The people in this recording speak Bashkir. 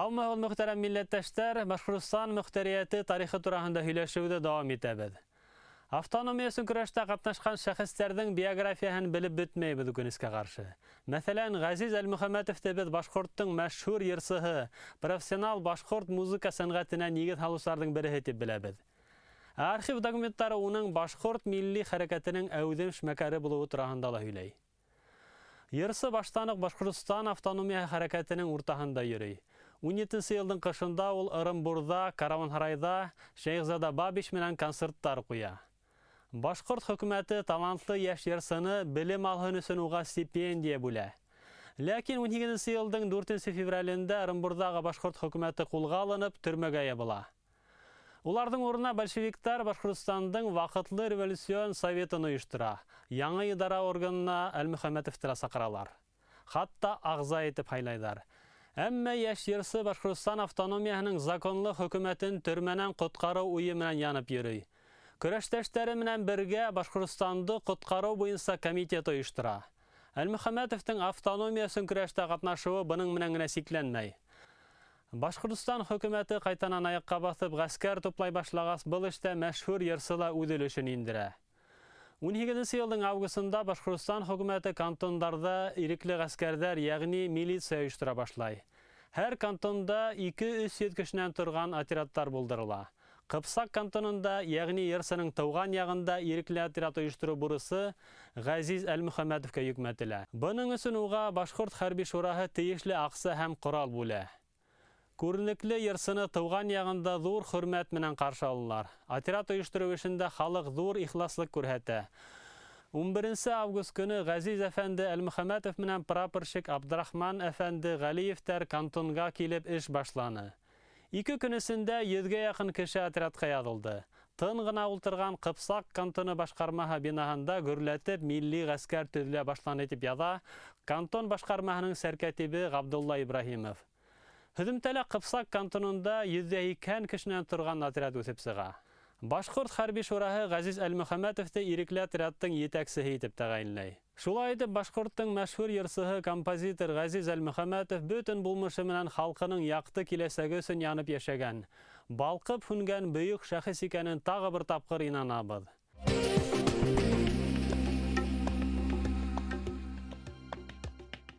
Һаумыһығыҙ, мөхтәрәм милләттәштәр! Башҡортостан мөхтәриәте тарихы тураһында һөйләшеүҙе дауам итәбеҙ. Автономия өсөн көрәштә ҡатнашҡан шәхестәрҙең биографияһын белеп бөтмәйбеҙ үкенескә ҡаршы. Мәҫәлән, Ғәзиз Әлмөхәмәтовты беҙ башҡорттоң мәшһүр йырсыһы, профессионал башҡорт музыка сәнғәтенә нигеҙ һалыусыларҙың береһе тип беләбеҙ. Ә архив документтары уның башҡорт милли хәрәкәтенең әүҙем эшмәкәре булыуы тураһында ла һөйләй. Йырсы баштан уҡ Башҡортостан автономияһы хәрәкәтенең уртаһында йөрөй. 17-нсе йылдың ҡышында ул Ырымбурҙа, Караванһарайҙа Шәйехзада Бабич менән концерттар ҡуя. Башҡорт хөкүмәте талантлы йәш йырсыны белем алһын өсөн уға стипендия бүлә. Ләкин 18-нсе йылдың 4 февралендә Ырымбурҙағы башҡорт хөкүмәте ҡулға алынып, төрмәгә ябыла. Уларҙың урынына большевиктар Башҡортостандың ваҡытлы революцион советын ойоштора. Яңы идара органына Әлмөхәмәтовты ла саҡыралар. Хатта ағза итеп һайлайҙар. Әммә йәш йырсы Башҡортостан автономияһының законлы хөкүмәтен төрмәнән ҡотҡарыу уйы менән янып йөрөй. Көрәштәштәре менән бергә Башҡортостанды ҡотҡарыу буйынса комитет ойоштора. Әлмөхәмәтовтың автономия өсөн көрәштә ҡатнашыуы бының менән генә сикләнмәй. Башҡортостан хөкүмәте ҡайтанан аяҡҡа баҫып, ғәскәр туплай башлағас, был эштә мәшһүр йырсы ла үҙ өлөшөн индерә. 18-нсе йылдың августында Башҡортостан хөкүмәте кантондарҙа ирекле ғәскәрҙәр, йәғни милиция ойоштора башлай. Һәр кантонда 2-300 кешенән торған отрядтар булдырыла. Ҡыпсаҡ кантонында, йәғни йырсының тыуған яғында ирекле отряд ойоштороу бурысы Ғәзиз Әлмөхәмәтовка йөкмәтелә. Бының өсөн уға Башҡорт хәрби шураһы тейешле аҡса һәм ҡорал бүлә. Күренекле йырсыны тыуған яғында ҙур хөрмәт менән ҡаршы алалар. Отряд ойоштороу эшендә халыҡ ҙур ихласлыҡ күрһәтә. 11 август көнө Ғәзиз әфәнде Әлмөхәмәтов менән прапорщик Абдрахман әфәнде Ғәлиевтәр кантонға килеп эш башланы. 2 көн эсендә 100-гә яҡын кеше отрядҡа яҙылды. Тын ғына ултырған Ҡыпсаҡ кантоны башҡармаһы бинаһында гөрләтеп милли ғәскәр төҙөлә башланы тип яҙа кантон башҡармаһының сәркәтибе Ғабдулла Ибраһимов. Һөҙөмтәлә Ҡыпсаҡ кантонында 180 кешенән торған отряд үҫеп сыға. Башҡорт хәрби шураһы Ғәзиз Әлмөхәмәтовты ирекле отрядтың етәксеһе итеп тәғәйенләй. Шулай итеп, башҡорттоң мәшһүр йырсыһы композитор Ғәзиз Әлмөхәмәтов бөтөн булмышы менән халҡының яҡты киләсәге өсөн янып йәшәгән, балҡып һүнгән бөйөк шәхес икәнен тағы бер тапҡыр инанабыҙ.